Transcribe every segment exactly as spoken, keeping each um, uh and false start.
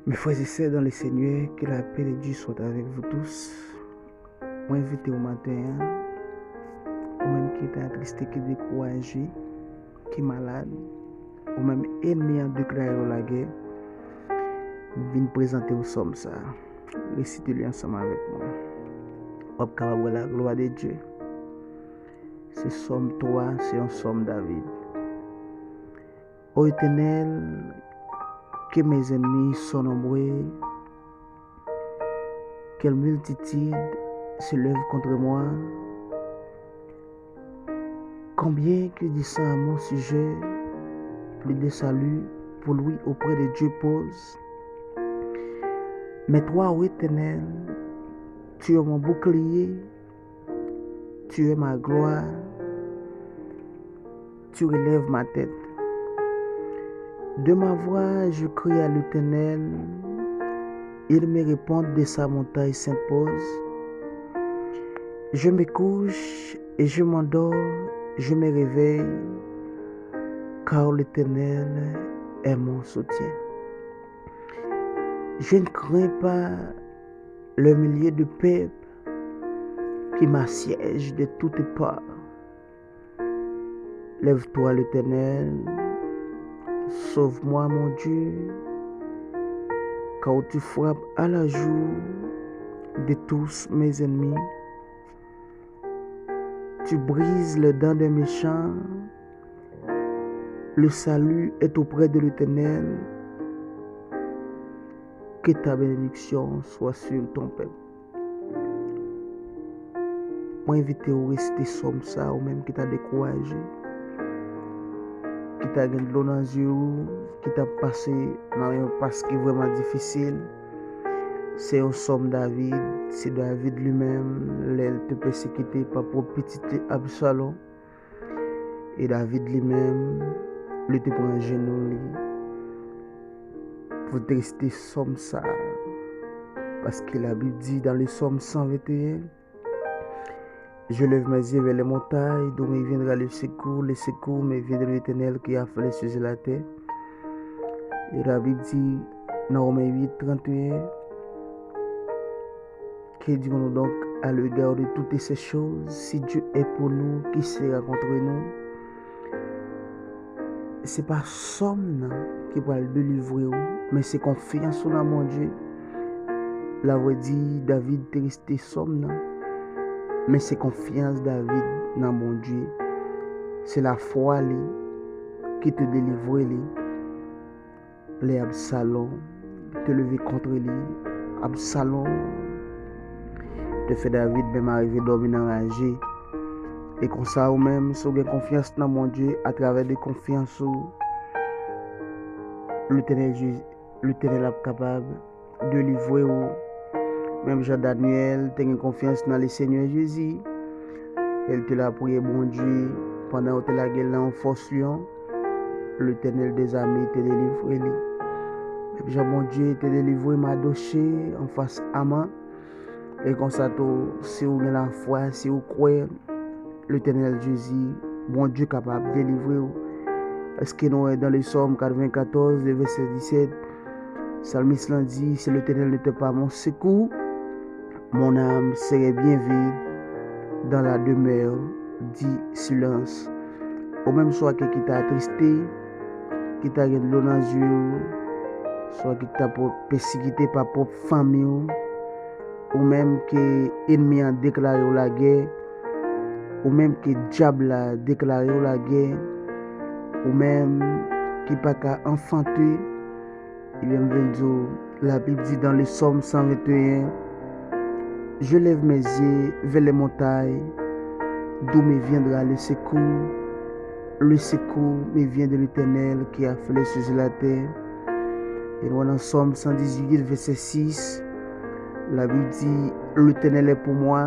Mes frères et sœurs dans le Seigneur, que la paix de Dieu soit avec vous tous. Mwen envite w maten an, ou menm ki te atriste, ki dekouraje, ki malad, ou menm ènmi an deklare w lagè, vin prezante w sòm sa a. Resite li ansanm avèk mwen. W ap kapab wè la glwa de Dye. Se sòm twa, se yon sòm David. Ô Éternel, que mes ennemis sont nombreux, quelle multitude se lève contre moi. Combien que descend à mon sujet, plus de salut pour lui auprès de Dieu pose. Mais toi, ô Éternel, tu es mon bouclier, tu es ma gloire, tu relèves ma tête. De ma voix, je crie à l'Éternel, il me répond de sa montagne sainte pose. Je me couche et je m'endors, je me réveille, car l'Éternel est mon soutien. Je ne crains pas le milieu de peuple qui m'assiègent de toutes parts. Lève-toi, l'Éternel, sauve-moi, mon Dieu, car tu frappes à la joue de tous mes ennemis. Tu brises les dents des méchants. Le salut est auprès de l'Éternel. Que ta bénédiction soit sur ton peuple. Mwen envite w resite sòm sa a, ou menm ki ta dekouraje, ki ta gen dlo nan zye w, ki ta pase nan yon pas ki vrèman difisil. Se yon sòm David, se David li menm, lè l te pèsekite pa pwòp pitit li Absalon. E David li menm, li te pran jenou li pou l te resite sòm sa a. Paske Labib di dans le psaume cent vingt et un, je lève mes yeux vers les montagnes, d'où me viendra le secours? Le secours me vient de l'Éternel qui a fait les cieux et la terre. E Labib di nan Women uit, trannteyen, Que dirons-nous donc à l'égard de toutes ces choses? Si Dieu est pour nous, qui sera contre nous? Se pa sòm nan ki pral delivre w, men se konfyans ou nan Bondye. La vrè di, David te resite sòm nan, men se konfyans David nan Bondye. Se lafwa li ki te delivre li. Lè Absalon te leve kont li, Absalon te fè David menm arive dòmi nan raje. E konsa, ou menm, si w gen konfyans nan Bondye atravè de konfyans ou, Letènèl Je-, Letènèl ap kapab delivre w. Menm jan Danyèl te gen konfyans nan Lesenyè Jezi, e l te lapriyè Bondye pandan yo te lage l nan yon fò lyon, Letènèl dèzame te delivre li. Menm jan Bondye te delivre Madoche anfas Aman, e konsa tou, si w gen lafwa, si w kwè, Letènèl Jezi, Bondye kapab delivre w. Èske nou wè dans le Psaume quatre-vingt-quatorze, le verset dix-sept, salmis lan di, Si l'Éternel n'était pas mon secours, mon âme serait bien vide dans la demeure du silence. Ou menm swa ke ki ta atriste, ki ta gen dlo nan zye w, swa ki ta pèsekite pa pwòp fanmi w, ou menm ke ènmi an deklare w lagè, ou menm ke dyab la deklare w lagè, ou menm ki pa ka anfante, ebyen, m vle di w, Labib di dans le Psaume cent vingt et un, Je lève mes yeux vers les montagnes, d'où me viendra le secours? Le secours me vient de l'Éternel qui a fait les cieux et la terre. E nou wè nan Sòm san dizuit, vèsè sis, Labib di, L'Éternel est pour moi,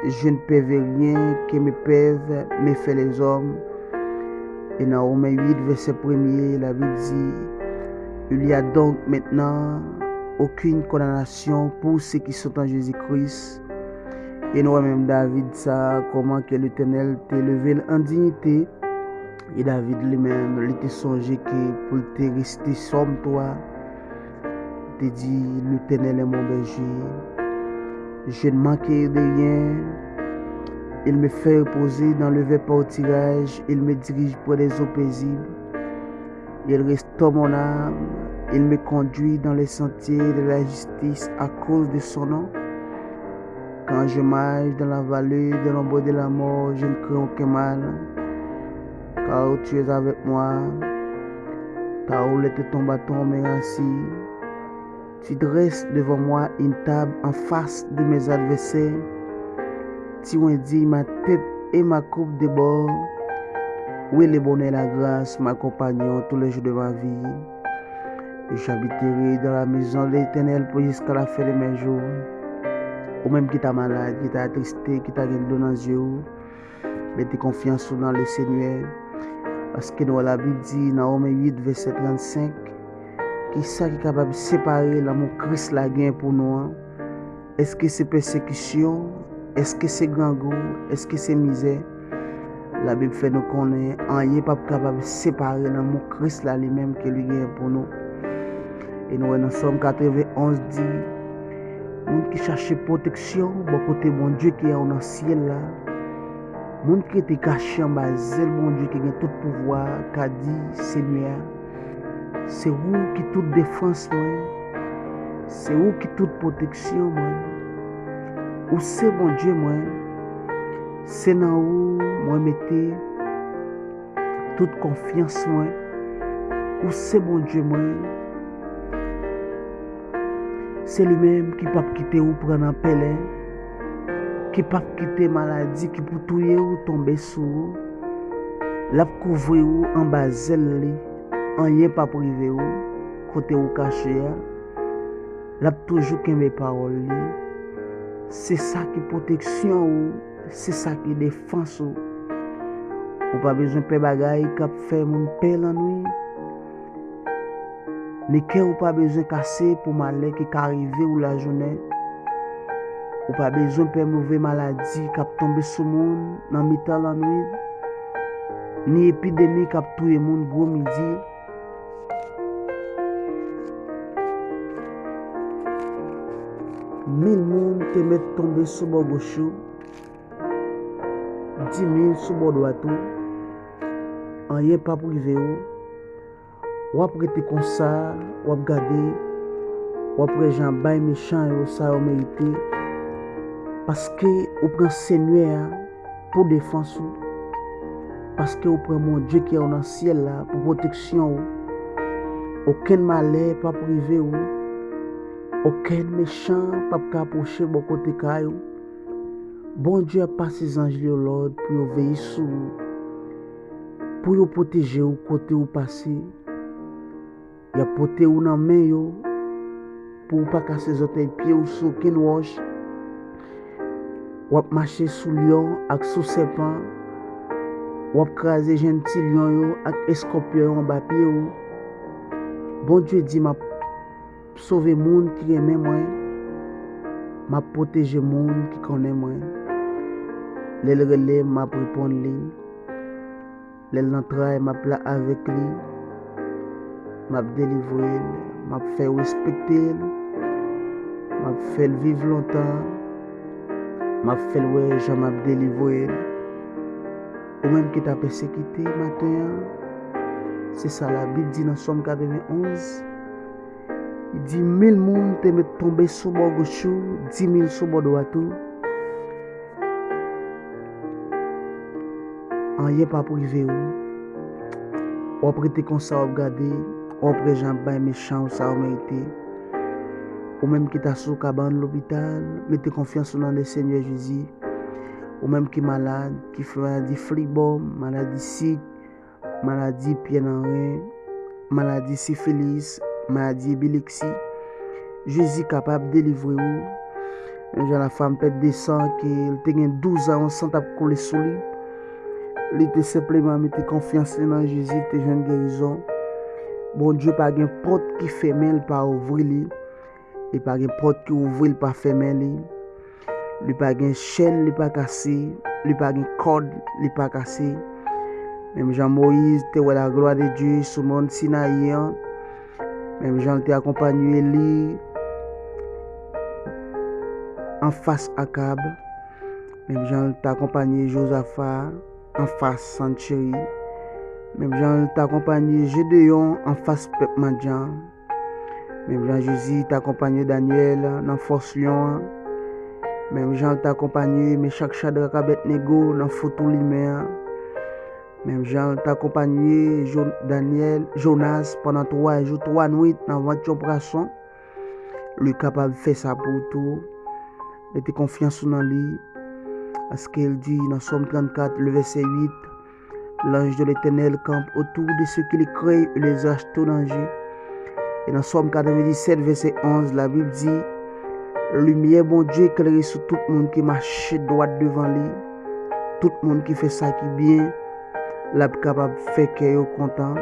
je ne peurrai rien, que me peuvent me faire les hommes. E nan Women uit, vèsè premye, Labib di, Il y a donc maintenant aucune condamnation pour ceux qui sont en Jésus-Christ. E nou wè menm David sa, kòman ke Letènèl te leve l an diyite. E David li menm, li te sonje ke pou l te resite Sòm twa, te di, L'Éternel est mon berger, je ne manquerai de rien. Il me fait reposer dans le vert pâturage, il me dirige près des eaux paisibles. Il restaure mon âme, il me conduit dans les sentiers de la justice à cause de son nom. Quand je marche dans la vallée de l'ombre de la mort, je ne crains aucun mal, car tu es avec moi. Ta houlette et ton bâton me rassurent. Tu dresses devant moi une table en face de mes adversaires. Tu enduis ma tête et ma coupe déborde. Oui, le bonheur et la grâce m'accompagneront tous les jours de ma vie. J'habiterai dans la maison de l'Éternel pour jusqu'à la fin de mes jours. Ou menm ki ta malad, ki ta atriste, ki ta gen dlo nan zye w, mete konfyans ou nan Lesenyè. Paske nou wè Labib di nan Women uit, vèsè trannsenk, kisa ki kapab separe lanmou Kris la gen pou nou an? Èske se pèsekisyon? Èske se grangou? Èske se mizè? Labib fè nou konnen anyen p ap kapab separe lanmou Kris la li menm ke li genyen pou nou. E nou wè nan Sòm katrevenn onz di, moun ki chache pwoteksyon bò kote Bondye ki an nan syèl la, moun ki rete kache anba zèl Bondye ki gen tout pouvwa a, ka di, Senyè, se ou ki tout defans mwen, se ou ki tout pwoteksyon mwen, ou se Bondye mwen, se nan ou mwen mete tout konfyans mwen, ou se Bondye mwen. Se li menm ki p ap kite ou pran nan pèlen, ki p ap kite maladi ki pou touye ou tonbe sou ou. L ap kouvri ou anba zèl li, anyen p ap rive ou kote ou kache a. L ap toujou kenbe pawòl li. Se sa ki pwoteksyon ou, se sa ki defans ou. Ou pa bezwen pè bagay k ap fè moun pè lannwit. Ni kè ou pa bezwen kase pou malè ki ka rive ou lajounen. Ou pa bezwen pè move maladi k ap tonbe sou moun nan mitan lannwit, ni epidemi k ap touye moun gwo midi. Mil moun te mèt tonbe sou bò goch ou, di mil sou bò dwat ou, anyen p ap rive ou. W ap rete konsa, w ap gade, w ap wè jan bay mechan yo sa yo merite, paske ou pran Senyè a pou defans ou, paske ou pran Bondye ki an nan syèl la pou pwoteksyon ou. Okenn malè p ap rive ou, okenn mechan p ap ka apwoche bò kote kay ou. Bondye ap pase zanj li yo lòd pou yo veye sou ou, pou yo pwoteje ou kote ou pase. Y ap pote ou nan men yo, pou ou pa kase zòtèy pye ou sou okenn wòch. W ap mache sou lyon ak sou sèpan. W ap kraze jenn ti lyon yo ak eskòpyon yo anba pye ou. Bondye di, m ap sove moun ki renmen mwen. M ap pwoteje moun ki konnen mwen. Lè l rele m, m ap reponn li. Lè l nan tray, m ap la avèk li. M ap delivre l, m ap fè w respekte l. M ap fè l viv lontan. M ap fè l wè jan m ap delivre l. Ou menm ki ta pèsekite maten an, se sa Labib di nan Sòm katrevenn onz. Li di, mil moun te mèt tonbe sou bò goch ou, di mil sou bò dwat ou. Anyen p ap rive ou. W ap rete konsa, w ap gade, w ap wè jan ap bay mechan yo sa yo merite. Ou menm ki ta sou kabann lopital, mete konfyans ou nan Lesenyè Jezi. Ou menm ki malad, ki fè maladi flibòm, maladi sik, maladi pyè nan ren, maladi sifilis, maladi epilepsi, Jezi kapab delivre ou. Menm jan lafanm pèt de san ke l te gen douz an, yon san t ap koule sou li, li te senpleman mete konfyans li nan Jezi, li te jwenn gerizon. Bondye pa gen pòt ki fèmen, l pa ouvri li. Li pa gen pòt ki ouvri, li pa fèmen li. Li pa gen chèn, li pa kase. Li pa gen kòd, li pa kase. Menm jan Moyiz te wè laglwa de Dye sou mòn Sinayi an, Menm jan l te akonpanye li anfas Akab, menm jan l te akonpanye Jozafa anfas Sancheri, menm jan l te akonpanye Jedeyon anfas pèp Madyan, menm jan Jezi te akonpanye Danyèl nan fòs lyon an, menm jan l te akonpanye Mechak, Chadrak, Abèdnego nan foutou limen an, menm jan l te akonpanye Jo- Danyèl, Jonas pandan twa jou, twa nwit nan vant yon pwason, li kapab fè sa pou ou tou. Mete konfyans ou nan li, paske l di nan Sòm trannkat, le vèsè uit, L'ange de l'Éternel campe autour de ceux qui le craignent et les arrache tout danger. E nan Sòm katrevendisèt, vèsè onz, Labib di, limyè Bondye klere sou tout moun ki mache dwat devan li. Tout moun ki fè sa ki byen, l ap kapab fè kè yo kontan.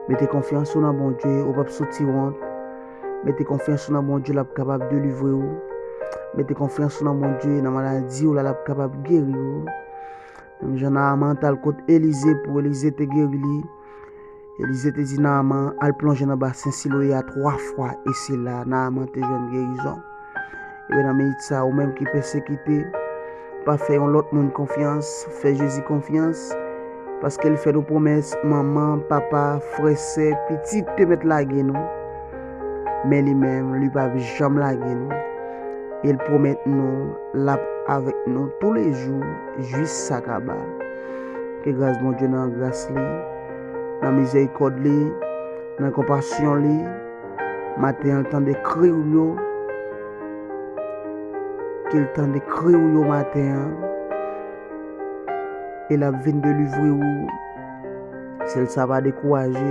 Mete konfyans ou nan Bondye, ou p ap soti wont. Mete konfyans ou nan Bondye, l ap kapab delivre w. Mete konfyans ou nan Bondye, nan maladi w la, l ap kapab geri w. Menm jan Naaman t al kot Elize pou Elize te geri li, Elize te di Naaman al plonje nan basen Siloe a twa fwa, e se la Naaman te jwenn gerizon. Ebyen, nan minit sa, ou menm ki pèsekite, pa fè yon lòt moun konfyans, fè Jezi konfyans, paske l fè nou pwomès, manman, papa, frè, sè, pitit te mèt lage nou, men li menm, li p ap janm lage nou. E l pwomèt nou l ap avèk nou toulejou jis sa kaba. Ke gras Bondye nan gras li, nan mizèrikòd li, nan konpasyon li, maten an l tande kri w yo, ke l tande kri w yo maten an, e l ap vin delivre w. Sèl sa, pa dekouraje,